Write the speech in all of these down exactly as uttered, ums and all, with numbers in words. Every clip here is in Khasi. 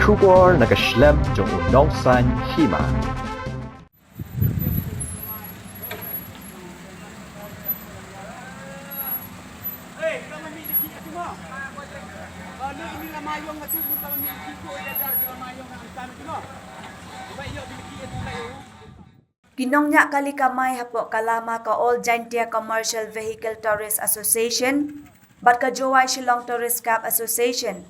Khubor na ka shlem jong u nongsan hima. Ki nongñiah kali kamai hapoh ka lama ka All Jaintia Commercial Vehicle Tourist Association bad ka Jowai Shillong Tourist Club Association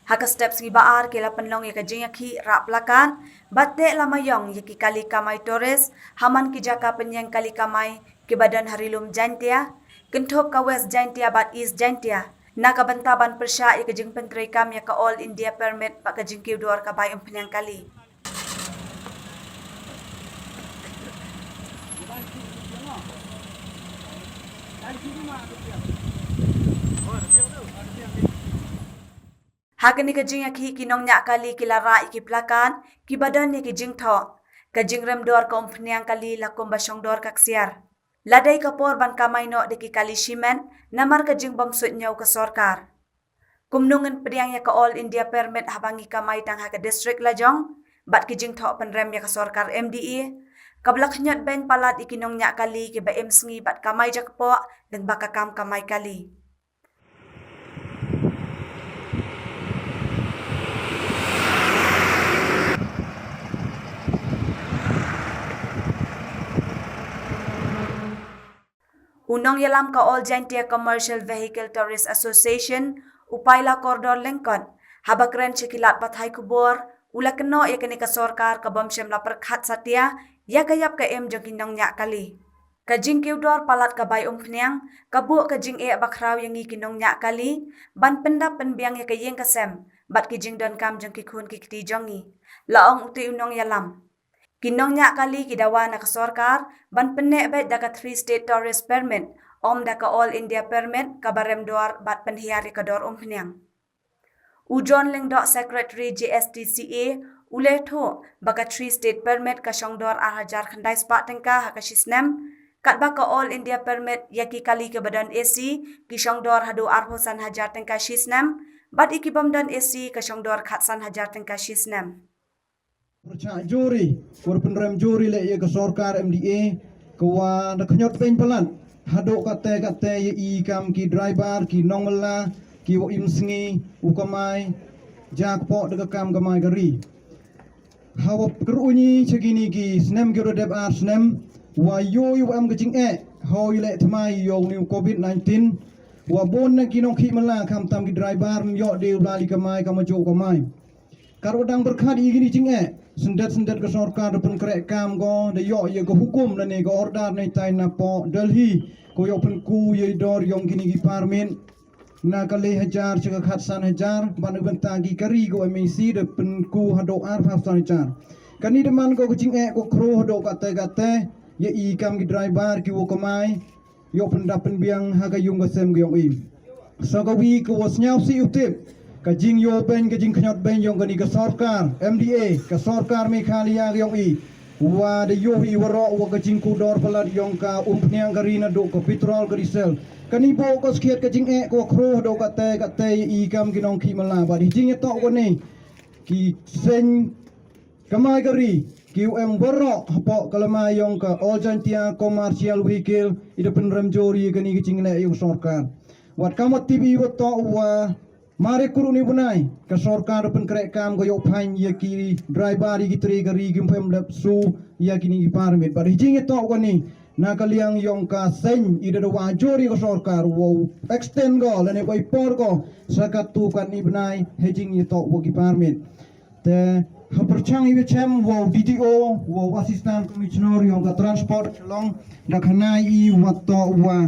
ha ka step sngi ba ar ki la pynlong ïa ka jingïakhih rah plakat bad teh lama ïong ïa ki kali kamai tourist ha man ki jaka pynïeng kali kamai kiba don ha Ri Lum Jaintia, kynthup ka West Jaintia bad East Jaintia na ka bynta ban pyrshah ïa ka jingpyntreikam ïa ka All India Permit bad ka jingkiew dor ka bai umphniang kali. Ha kane ka jingïakhih ki nongñiah kali ki la rah ïa ki plakat kiba don ïa ki jingthoh, ka jingrem dor ka umphniang kali la kum ba shong dor ka ksiar. La dei ka por ban kamai noh da ki kali shimet namar ka jingbymsuidñiew ka sorkar. Kumno ngin pdiang ïa ka All India Permit haba ngi kamai tang ha ka district lajong bad ki jingthoh pynrem ïa ka sorkar M D A, kaba la khñiot beiñ palat ïa ki nongñiah kali kiba im sngi bad kamai jakpoh lyngba ka kam kamai kali. U nongïalam ka All Jaintia Commercial Vehicle Tourist Association, u Paila Kordor Lyngkot, haba kren sha ki lad pathai khubor, u la kynnoh ïa kane ka sorkar ka bym shym la pyrkhat satia ïa ka ïap ka im jong ki nongñiah kali. Ka jingkiew dor palat ka bai umphniang ka buh ka jingeh bakhraw ïa ngi ki nongñiah kali ban pyndap pynbiang ïa ka ïing ka sem bad ki jingdonkam jong ki khun ki kti jong ngi, la ong uta u nongïalam. Ki nongñiah kali ki dawa na ka sorkar ban pynneh beit da ka Three State Tourist Permit, ym da ka All India Permit kaba rem dor bad pynhiar ïa ka dor umphniang. U John Lyngdoh, Secretary J S T C A, u la ïathuh ba ka Three State Permit ka shong dor ar hajar khyndai spah tyngka ha ka shi snem, katba ka All India Permit ïa ki kali kiba don A C ki shong dor haduh arphew san hajar tyngka shi snem, bad ïa ki bym don A C ka shong dor khatsan hajar tyngka shi snem. Pyrshah jur ïa, pynrem jur ïa leh ïa ka sorkar M D A, ka wa da khñiot beiñ palat haduh katte katte ïa i kam ki driver, ki nongmylla, ki wa im sngi, u kamai jakpoh da ka kam kamai ka ri. Hawa kyrungi sha kini ki snem ki wa da dep ar snem, wa ïoh ïa wa em ka jingeh hawa ïaleh thymmai ïa u ni u Covid nineteen, wa bun na ki nongkhih mylla khamtam ki driver ym ïoh de u la li kamai kam juh kamai. Katwa dang pyrkhat ïa kini ki jingeh, syndet syndet ka sorkar da pynkhreh kam ko, da ïoh ïa ka hukum lane ka order na itai napoh Delhi, ko ïoh pynku ïa i dor yong kini ki permit na ka lai hajar sha ka khatsan hajar, ban bynta ki kari ko M A C da pynku haduh arphew san hajar. Kani da man ko ka jingeh ko khruh haduh katte katte ïa i kam ki driver ki wa kamai, ïoh pyndap pynbiang ha ka ïung ka sem ka yong i. Sa ka wi ka wa sñiaw sih u tip ka jingïoh beiñ, ka jingkhñiot beiñ yong kani ka sorkar M D A, ka sorkar Meghalaya ka yong i, wa da ïoh i waroh wa ka jingkiew dor palat yong ka umphniang ka ri naduh ka petrol ka diesel. Kani bok ka skhiat ka jingeh ka wa khruh haduh katte katte ïa i kam ki nongkhih mylla. Bad hi jingïatoh kani ki seng kamai ka ri ki wa em waroh hapoh ka lama yong ka All Jaintia Commercial Vehicle i da pynrem jur ïa kani ka jingleh yong sorkar. Wat kam wa tip i wa toh wa mar ïa kuru ni bnai ka sorkar da pynkhreh kam ka ïoh phaiñ ïa ki driver ïa ki tre ka ri ki ym phem dep su ïa kini ki permit. Bad hi jingïatoh kani na ka liang yong ka seng i da dawa jur ïa ka sorkar wow extend ko lane wow i por ko sa katto katne bnai hi jingïatoh wa ki permit. Te ha pyrchang i wa chem wow D T O wow Assistant Commissioner yong ka Transport Shillong da khana i wa toh wa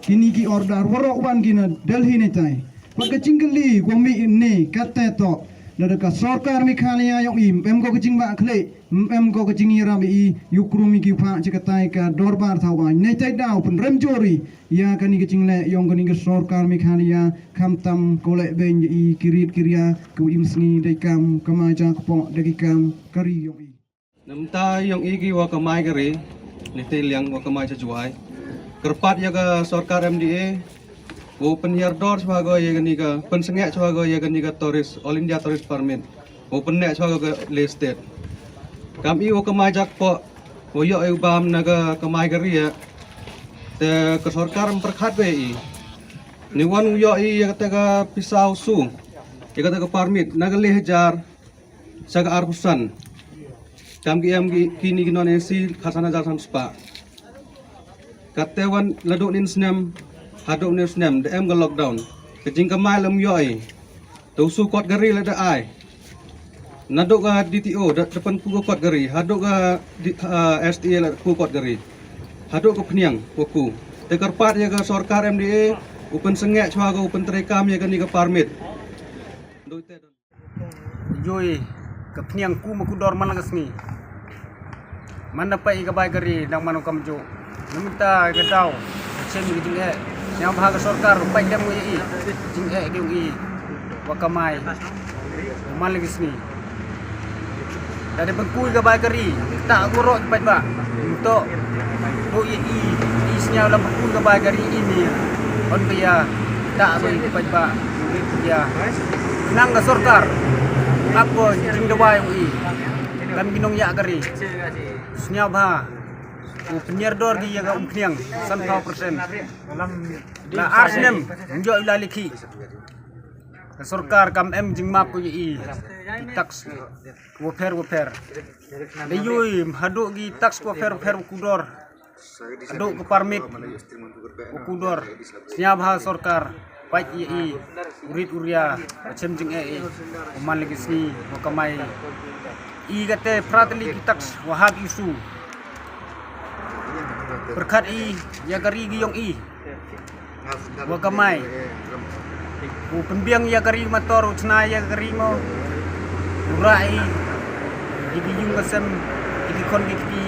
kini ki order waroh wan ki na Delhi ne tai. Wat ka jingkylli ko mi ne katte toh da ka sorkar Meghalaya yong i em ko ka jingbakla, em ko ka jingïarap i ïa u krum i ki phah chi katai ka dorbar thaw ai. Ne tai daw pynrem jur i ïa kani ka jingleh yong kani ka sorkar Meghalaya khamtam ko leh beiñ ïa i ki rit ki ria ki wa im sngi da i kam kamai jakpoh da ki kam kari yong i. Namta yong i ki wa kamai kari ni te liang wa kamai cha Jowai kyrpad ïa ka sorkar M D A wow pynhiar dor chwa ko ïa kani ka pynsngeh chwa ko ïa kani ka tourist, All India Tourist Permit. Wa pyneh chwa ka Leh State. Kam i wa kamai jakpoh wa yoh i u bam na ka kamai kari ya. Te ka sorkar em pyrkhat wa i. Ni wan u yoh i ya kata ka pisa u su, ya kata ka permit na ka leh hajar sha ka arphew san. Kam ki em ki, kini ki non A C khatsan hajar san spah. Kate wan la duh nin snem, haduh nin snem da em ka lockdown. Ka jingkamai lam yoh i. Te u su kot kari la da ai. Naduh ka D T O da, da pynku ka kot kari, haduh ka D-, ah, S T A la ku kot kari. Haduh ka phniang wa ku. Te kyrpad ya ka sorkar M D A u pynsengeh chwa ka u pyntreikam ya kani ka permit. Doi te don. Joi ka phniang ku ma ku dor man la ka sngi. Man da pei ka bai kari dang man u kam ju. Namita ka daw ka chem ka jingeh. Sniawbha ka sorkar u pei dem ngi i jingeh ki ngi wa kamai. Man la ka sngi. Da dei pynku ka bai kari ta ku ro pei ba. To. To i i i sniaw la pynku ka bai kari i ni. On ka ya ta ku i pei ba. Ya. Nang ka sorkar. Ap ko jingdawai u i. Kam ki nongyak kari. Sniawbha. U pynïar dor ki ya ka umphniang sanphew percent. La ar snem njo ila likhi. Ka sorkar kam em jingmap ko i tax wapher wapher. Da yui haduh ki tax wapher wapher ku dor. Haduh ka permit ku dor. Sniawbha sorkar. Pait i i urit uria wa chem jingeh i. Wa man la ka sngi wa kamai. I kate prateli ki tax wa hap i su. Pyrkhat i ya kari ki yong i. Wa kamai. U pynbiang ya kari mator u chna ya kari mo. U ra i. I ki yung ka sem. I ki khon ki kti.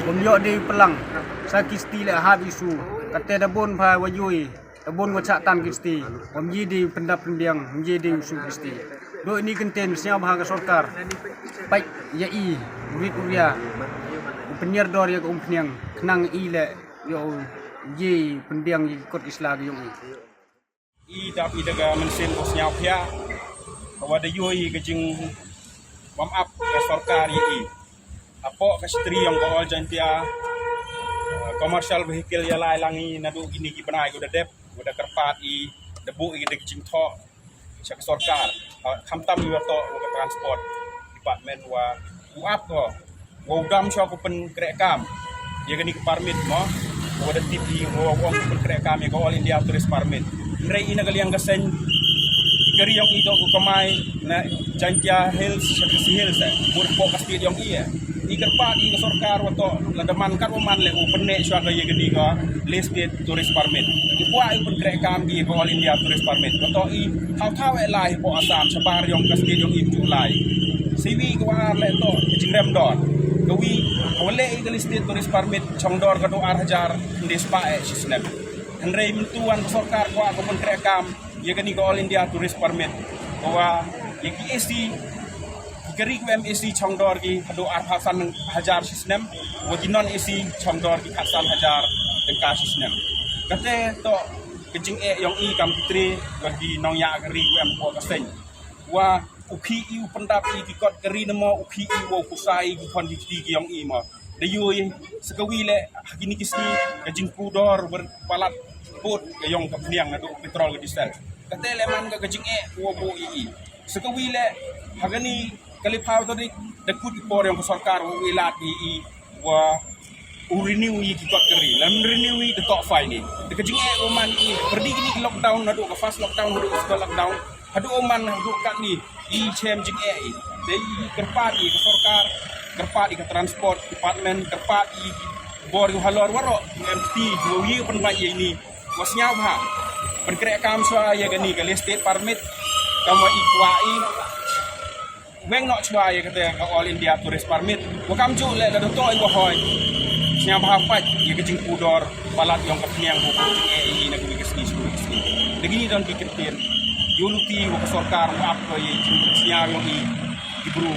Bom yoh de plang. Sa ki sti le hap i su. Kate da bon pha wa yui. Da bon wa chah tan ki sti. Wa mji di pyndap pynbiang, mji di su ki sti. Do ini kenten sniawbha ka sorkar. Pait ya i, urit uria. U pynïar dor ya ka umphniang, khnang i le, yo, ye pynbiang ya ki kot ki sla ki yong i. I dap i da ka mynsiem ko sniawbha. Ka wa da yoi ka jing wam ap ka sorkar ya i. Hapoh ka shtri yong ka All Jaintia, uh, commercial vehicle ya lai lang i naduh kini ki bnai ko da dep, ko da kyrpad i, da buh i da ki jingthoh sha ka sorkar. Uh, khamtam i wa toh wa ka transport department wa u ap ko, wa u dam sha ko pynkreh kam ya kani ka permit mo, wa da tip i wa u ong ko pynkreh kam ya ka All India Tourist Permit. Hynrei i na ka liang ka seng, ka ri yong i toh ko kamai na Jaintia Hills, Khasi Hills, eh, mur hapoh ka state yong i, eh. I kyrpad i ka sorkar wa toh, lada man kat wa man le u pynneh shuwa ka ya kani ka Leh State Tourist Permit. I kwah i u pynkreh kam ki ka All India Tourist Permit. Wa toh i thaw thaw eh lai hapoh Assam, shabar yong ka state yong i ju lai. Siwi ka wa ar le toh, ka jingrem dor. Ka wi, ka wa leh i ka Leh State Tourist Permit, chong dor ka du ar hajar, hynde spah eh shi snem. Hynrei mynta wan ka sorkar kwah ka pynkreh kam, ya kani ka All India Tourist Permit. Ka wa ya ki A C, ki kari ku em A C chong dor ki haduh arphew san hajar shi snem, wa ki non A C chong dor ki khatsan hajar tyngka shi snem. Kate toh ka jingeh yong i kam ki tre, wa ki nongyak kari ku em ko ka seng. Wa u khi i u pyndap i ki kot kari na mo, u khi i wa u kusa i ki khon ki kti ki yong i mo. Da yoi, sa ka wi le, ha kini ki sngi, ka jingku dor, wer palat, bot, ka yong ka pniang, naduh petrol ka diesel. Kate le man ka, ka jingeh, wa bo i i. Sa ka wi le, ha kani, ka liphaw tarik, da kut i por yong ka sorkar, wa u i lad i i, wa u renew i ki kot kari. Lam renew i da toh fine i. Da ka jingeh, wa man i, pyrdi kini ki lockdown, naduh ka first lockdown, naduh ka second lockdown. Haduh man, haduh katni, i chem jingeh i. Dei i kyrpad i ka sorkar, kyrpad i ka transport department, kyrpad i bor u halor waroh, M P, u wi u pynbait i ni. Wa sniawbha. Pynkreh kam shuwa ya kani ka Leh State Permit. Kam wa i kwah i. Weng noh shuwa ya kata ka All India Tourist Permit. Wa kam ju le la da toh i wa hoi. Sniawbha pait ya ka jingpudor. Palat yong ka pniang ko ko jingeh i na ka wi ka sngi shu ka sngi. Da kini don ki kyntien. Yoh luti wa ka sorkar wa ap ko ya jingpynsniaw yong i. Ki bru.